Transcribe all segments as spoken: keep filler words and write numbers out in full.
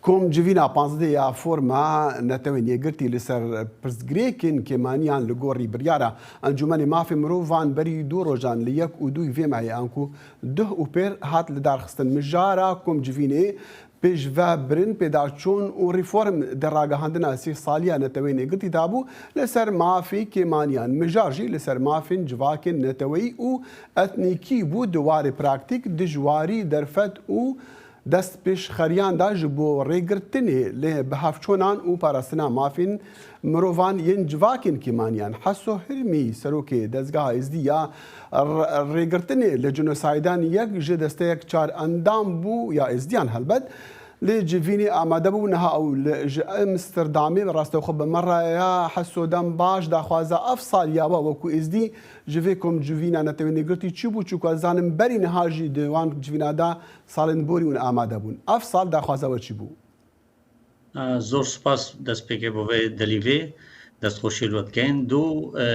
Kom civîna panzdeh ya forma Netewên Yekgirtî li ser pirsgirêkên kêmaniyan li gorî biryara Encûmenê Mafê Mirovan berî du rojan li yek û duyî vê mehê anku duh û pêr hat lidarxistin. Mijara kom civînê pêşvebirin, pêdaçûn û reform di ragihandina sî saliya Netewên Yekgirtî de bû li ser mafê kêmaniyan. Mijar jî li ser mafên civakên neteweyî û etnîkî bû. Di warê praktîk, dijwarî derfet û destpêşxeriyan de ji bo rêgirtinê li bihevçûnan û parastina mafên mirovan yên civakên kêmaniyan. Heso Hirmî, serokê dezgeha Êzdî ya r-, rêgirtinê li cinosaydan yek ji desteyek çar endam bû ya Êzdiyan helbet. Li civînê amade bû, niha ew li, ji Amsterdamê rastewxwe bi me re ya. Heso, dem baş, daxwaza ev sal ya we wekû Êzdî ji vê kom civîna Netewên Yekgirtî çi bû? Çunku ez zanim berî niha jî di wan civîna de salên borî hûn amade bûn. Ev sal daxwaza we çi bû? A, zor spas destpêkê bo vê delîvê, destxweşî li we dikeyn. Du, e,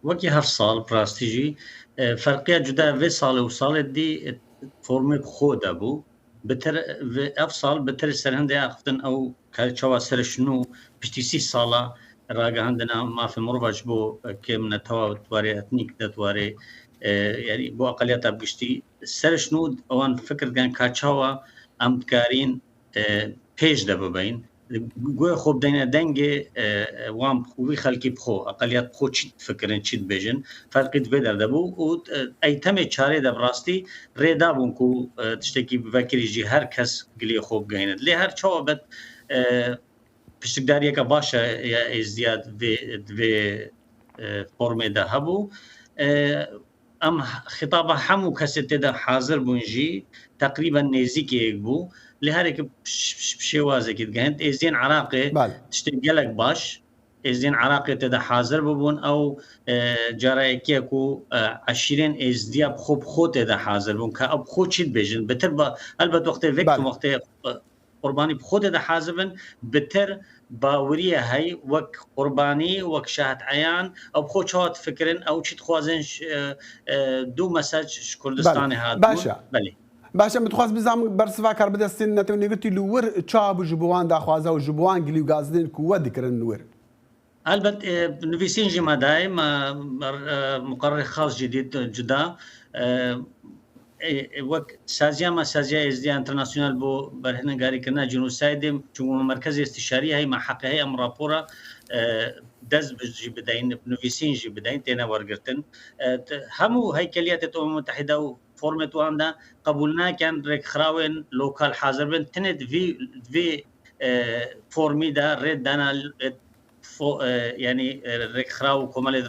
wekî her sal, bi rastî jî, e, ferqiya cuda vê salê û salê dî, e, formê bi xwe de bû. Bitir, vê, ev sal bitir serhindê axiftin ew ke çawa serişnû piştî sî sala ragihandina mafê mirova ji bo, e, kêm netewa di warê etnîk de di warê, e, yanî bo eqeliyeta bi giştî serişnû ewan fikir dikin ka çawa em dikarîn e, pêş de bibeyin. Guhê xwe bideyne dengê, e, e, wan, wî xelkî bi xwe, eqeliyet bi xwe çi difikirin, çi dibêjin, ferqî di vê derde bû û, e, eytemê çarê de bi rastî rê dabûn ku, e, tiştekî bi vekirî jî her kes giliyê xwe bigihîne. Lê her çawa bet, e, piştgirdariyeke baş e ya Êzdiya di vê, di vê, e, formê de hebû. E, Em xitaba hemû kesê tê de hazir bûn jî teqrîben nêzîkî yek bû. Lê herêke ş-, ş-, şêwazekî digehînt. Êzdiyên Iraqê Belê. tiştê gelek baş. Êzdiyên Iraqê tê de hazir bûbûn. Ew, e, cara yekê ye ku, e, eşîrên Êzdiya bi xwe, bi xwe tê de hazir bûn. Ka ew bi xwe çi dibêjin? Bitir ba, helbet wextê vê Belê. wextê, e, qurbanî bi xwe tê de hazir bin, bitir baweriye hey, wek qurbanî, wek şahid eyan, ew bi xwe çawa difikirin, ew çi dixwazin, ş-, e, e, du mesaj ji Kurdistanê Belê. hatibûn. Baş e. Belê. Baş e, min dixwast bizam bersiva kar bide stên Netewên Yekgirtî li wir çawa bû ji bo wan daxwaza û ji bo wan gilî û gazinên ku we dikirin li wir? Helbet, e, nivîsîn jî me dayê, me, me, e, muqerrerê xas jî dît cuda. E, e, e, wek saziya me, Saziya Êzdiya Enternasyonal bo berhênegarîkirina cînosaydê, çunku me merkezê îstîşarî heye, me heqê heye em rapora, e, dest bi jî bideyin, bi nivîsîn jî bideyin, têne wergirtin. E, t-, hemû heykeliyetê Umem Mutehîde û formê wan de qebûl nakin rêkxirawên lokal hazir bin, tenê di vî, vî, e, formî de rê dana, e, fo-, e, yanî, e, rêkxiraw û komelê,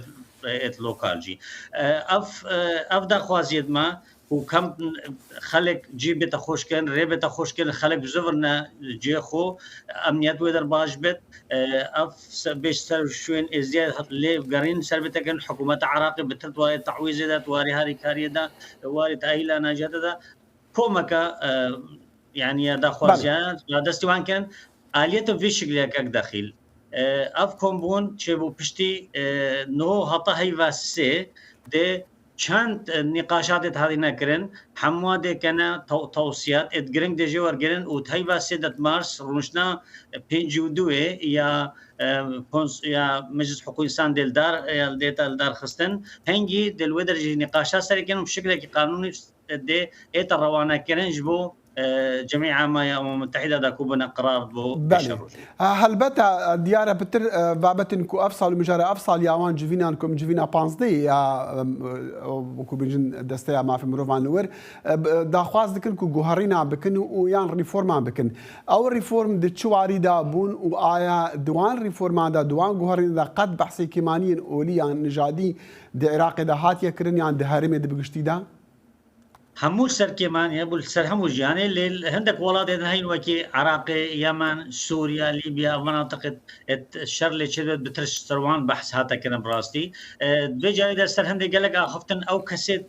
e, êt lokal jî. E, ev, e, ev daxwaziyê me ku kam xelek cî bête xweş kirin, rê bête xweş kirin, xelek bizivir ne cihê xwe, emniyet wê der baş bit. E, ev se-, bêş ser şûyên êzdiya lê gerîn ser bête kirin, hikûmeta Iraqê bitir di warê tawîzê de, di warê harîkariyê de, di warê tehîla neciyatê de komeke, e, yanî ya daxwaziya Belê. radestî wan kirin, aliyete vê şiklê yekek dexîl. E, ev kombûn çêbû piştî, e, niho heta heyva sê de çend, e, nîqaşatê hatîne kirin, hemû dê kene taw-, tawsiyat, êt giring dê jê wergirin û heyva sê de mars rûniştina pêncî û du ya, e, kons-, ya Meclis Hiqûq Însan dê li dar, ya dê te li dar xistin. Hengî dê li wê derê jî nîqaşa serê kirin û şiklekî qanûnî dê êta rewanekirin ji bo, e, Cemî Ama ya Umem Mutehîda de ku bine qerar bo Belê. pêşerojê. Ha, helbet, e, diyar e pitir, e, babetên ku ev sal û mijara ev sal ya wan civînan ku em civîna panzdeh ya, em, e, wekû bêjin desteya mafê mirovan li wir, e, b-, daxwaz dikin ku guherîna bikin û, û yan reforman bikin. Ew reform di çi warî de bûn û aya di wan reforman de, di wan guherînan de qet behsê kêmaniyên olî yan nijadî di Iraqê de hatiye kirin yan di herêmê di bi giştî de? Hemû serkêmanî hebû li ser hemû jiyanê, lê hindek welatê din heyîn wekî Iraqê, Yemen, Sûriye, Lîbya, ev menatiqê, e, şer lê çêdibet, bitir ji ser wan behs hate kirin bi rastî. E, vê carê de ser hindê gelek axiftin ew kesê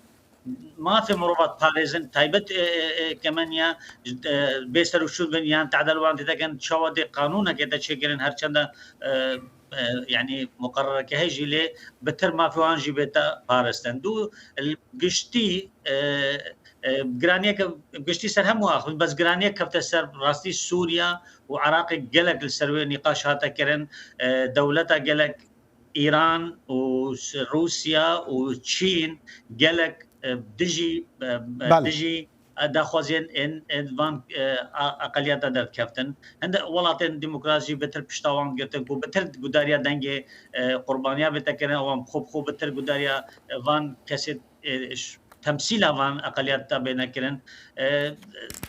mafê mirova diparêzin, taybet, e, e, e, kemeniya, e, bê ser û şûn bin yan tedel wan têde kin, çawa dê qanûnekê te çêkirin, her çenda, e, e, yanî muqerrereke heye jî lê bitir mafê wan jî bête parastin. Du, li giştî, e, E, giraniyeke giştî ser hemû axivî, bes giraniyek kefte ser rastî Sûriya û Iraqê gelek li ser wê nîqaş hate kirin. E, dewleta gelek Îran û s-, Rûsya û Çîn gelek, e, dijî, e, e, Belê. dijî, e, daxwaziyên ên, ên van, e, a-, eqeliyata derdikeftin. Hinde welatên demokrat jî bitir pişta wan girtin ku bitir gudariya dengê, e, qurbaniya bête kirin, wan bi xwe bi xwe bitir gudariya, e, van kesê, e, ş-, temsîla van eqeliyata bêne kirin. E,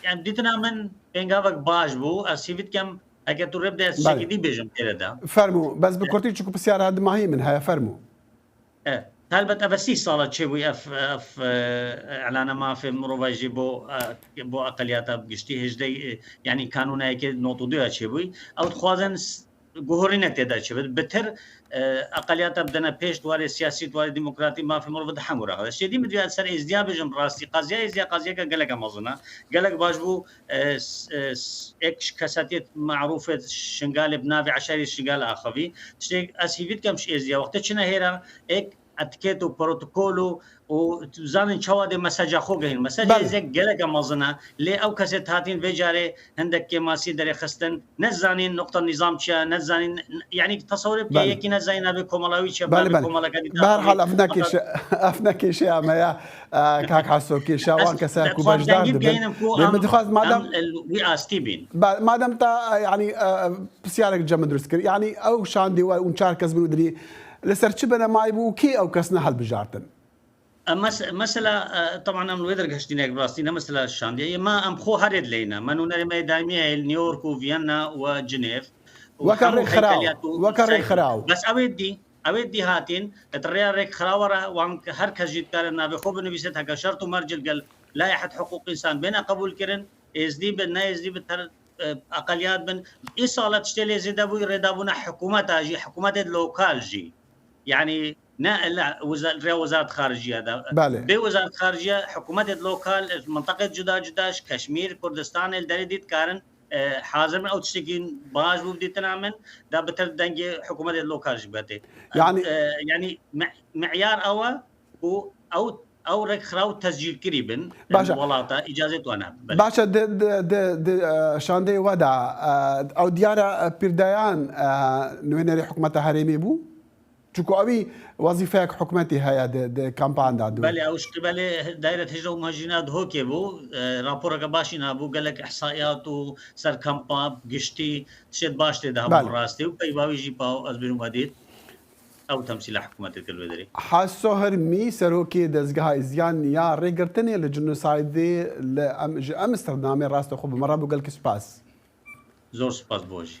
yani dîtina min pêngavek baş bû. Ez hîvî dikem, heke tu rê bide, ez Belê. tiştekî dî bêjim têre de. Fermû, bes bi E. kurtî, çiku pisyara dimahî min heye, fermû. E, helbet ev sî sala çêbûyî ev, ev, e, îlana mafê mirovayî jî bo, e, bo eqeliyata giştî hêjdeh, e, yani kanûnayeke notû duya çêbûyî. Ew dixwazin s-, guhorînek tê de çi bit. Bitir, e, eqeliyata bidene pêş di warê siyasî, di warê demokratî, mafê mirov di hemû re. Şêdî min diya ser êzdiya bêjim rastî. Qaziya êzdiya qaziyeke geleke mezin e. Gelek baş bû, e, s-, e, s-, êk ji kesatiyê marûfê Şingalê bi navê Eşerî Şingal axivî. Tiştê ez hîvî dikem ji êzdiya wextê çine hêra, êk etîket û protokol û, û zanin çawa dê meseca xwe gehîn. Meseca Belê. êzdiya geleke mezin e. Lê ew kesê hatîn vê carê hindek kêmasî derê xistin. Ne zanîn noqta nîzam çi ye, ne zanîn, yani tesewirê bike Belê. yekî ne zanîn navê komela wî çi ye, Belê, navê belê. komela kedî Bi her hal ev ne kêşe, ev ne kêşeya me ya, e, kak Heso, kêşeya wan kesaya ku beşdar dibin. Lê min dixwaz madem em, el, wî astî bîn. Ba-, madem ta, e, yani, e, pisyarek cem dirust kir. Yani ew şandî we û çar kes bin û dirî li ser çi binemayî bû û kî ew kes ne hilbijartin? E, mes-, mesela, e, teban em li wê dergeştînek bi rastî ne mesela şandiyê. Ma em xwe herê dileyne. Me nûnerê me yê daîmî heye li New York û Vienna û Cinêv. Û Weke hemû rêkxiraw, heykeliyat û weke sey-, rêkxiraw. Bes ew ê dî, ew ê dî hatîn, di rêya rêkxirawa re wan ke her kes jî dikare navê xwe binivîse, heke şert û merc li gel layehet hiqûq însan bêne qebûl kirin, êzdî bin, ne êzdî bin, ter, e, eqeliyat bin. Îsala tiştê lê zêde bûyî rêdabûna hikûmeta jî, hikûmetê lokal jî. Yani ne li wiza-, rê Wezaret Xarijiye de. Belê. Bê Wezaret Xarijiye, hikûmetê lokal, mintaqê cuda cuda ji Keşmîr, Kurdistanê li derê dî dikarin, e, hazir bin ew tiştekî baş bû dîtina min, da bitir dengê hikûmetê lokal jî bete. Yani E, yani me-, meyar ew e ku ew, ew rêkxiraw tescîlkirî bin, Baş e. welata îcazet wan hebin. Belê. Baş e, di, di, di, di, e, şandeyê we de, e, ew diyar e, Pîrdayan, e, nûnerê hikûmeta herêmê bû? Çunku ewî wezîfeyek hikûmetî heye di, di kampan de dû. Belê, ew ji qibelê Daîret Hicra û Muhacirîna Dihokê bû. E, raporeke baş îna bû, gelek ihsaiyat û ser kampa giştî tişt baş tê de hebû Belê. rastî û peyva wî jî pa ez bêjim we dît. Ew temsîla hikûmetê dikir vê derê. Haso Hirmî, serokê dezgeha Êzdiyan ya rêgirtinê li jinosaydê li em, ji Amsterdamê rastê xwe bi me re bû, gelkî spas. Zor spas bo jî.